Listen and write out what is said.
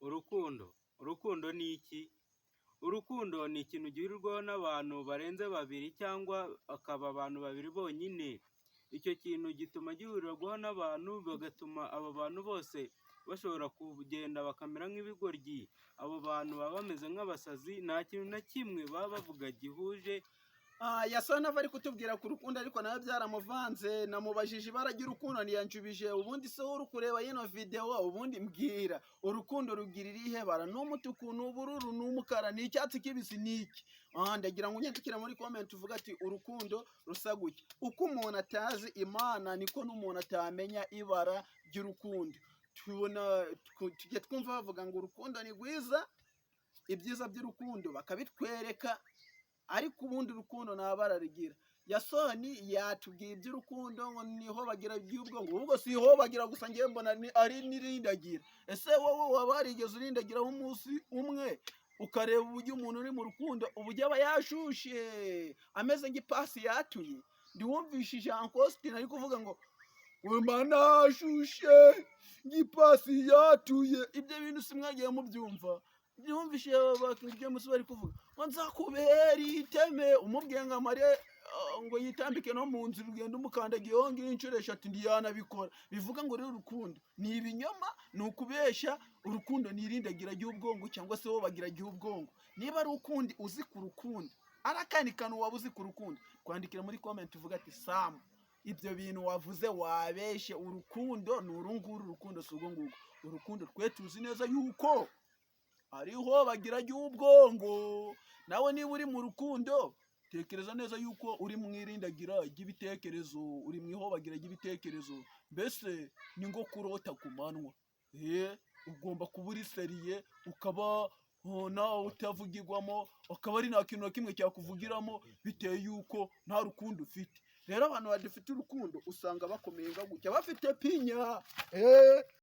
Urukundo, urukundo ni iki? Urukundo ni ikintu gihurirwaho n'abantu barenze babiri cyangwa akaba abantu babiri bonyine. Icyo kintu gituma gihurirwaho n'abantu, bigatuma abo bantu bose bashobora kugenda bakamera nk'ibigoryi. Abo bantu baba bameze nk'abasazi, nta kintu na kimwe baba bavuga gihuje. Yasoni ava ari kutubwira ku rukundo, ariko nawe byaramuvanze. Namubajije ibara ry'urukundo ntiyanshubije. Ubundi se wowe uri kureba yino videwo, ubundi mbwira, urukundo rugira irihe bara? Ni umutuku, ni ubururu, ni umukara, ni icyatsi kibisi, ni iki? Ndagira ngo unyandikire muri comment uvuge ati urukundo rusa gutya. Uko umuntu atazi Imana niko n'umuntu atamenya ibara ry'urukundo. Tubona tujya twumva bavuga ngo urukundo ni rwiza, ibyiza by'urukundo bakabitwereka, ariko ubundi urukundo nta bara rugira. Yasoni yatubwiye iby'urukundo ngo niho bagira iby'ubwonko. Ubwo si ho bagira gusa, ngewe mbona ari n'irindagira. Ese wowe waba warigeze urindagiraho umunsi umwe, ukareba uburyo umuntu uri mu rukundo uburyo aba yashushe ameze nk'ipasi yatuye? Ndiwumvishe Jean Costin ari kuvuga ngo wema nashushe nk'ipasi yatuye. Ibyo bintu si mwagiye mubyumva? Byumvishe ba King James bari kuvuga ngo nzakubera iteme, umubwiye ngo amare ngo yitambike no mu nzira, ugenda umukandagiyeho ngiyo inshuro eshatu ntiyanabikora. Bivuga ngo rero urukundo ni ibinyoma, ni ukubeshya. Urukundo ni irindagira ry'ubwonko cyangwa se wowe bagira ry'ubwonko. Niba ari ukundi uzi ku rukundo, ari akandi kantu waba uzi ku rukundo, twandikira muri comment uvuga ati Sam, ibyo bintu wavuze wabeshe, urukundo ni uru nguru, urukundo si urwo ngurwo. Urukundo twe tuzi neza yuko ariho bagira ry'ubwonko. Nawe niba uri mu rukundo, tekereza neza yuko uri mu irindagira ry'ibitekerezo, uri mu ihobagira ry'ibitekerezo, mbese ni nko kurota ku manywa. Ugomba kuba uri sérieux, ukaba nawe utavugirwamo, akaba ari nta kintu na kimwe cyakuvugiramo, bitewe yuko nta rukundo ufite. Rero abantu badafite urukundo usanga bakomeye nka gutya, bafite pinya.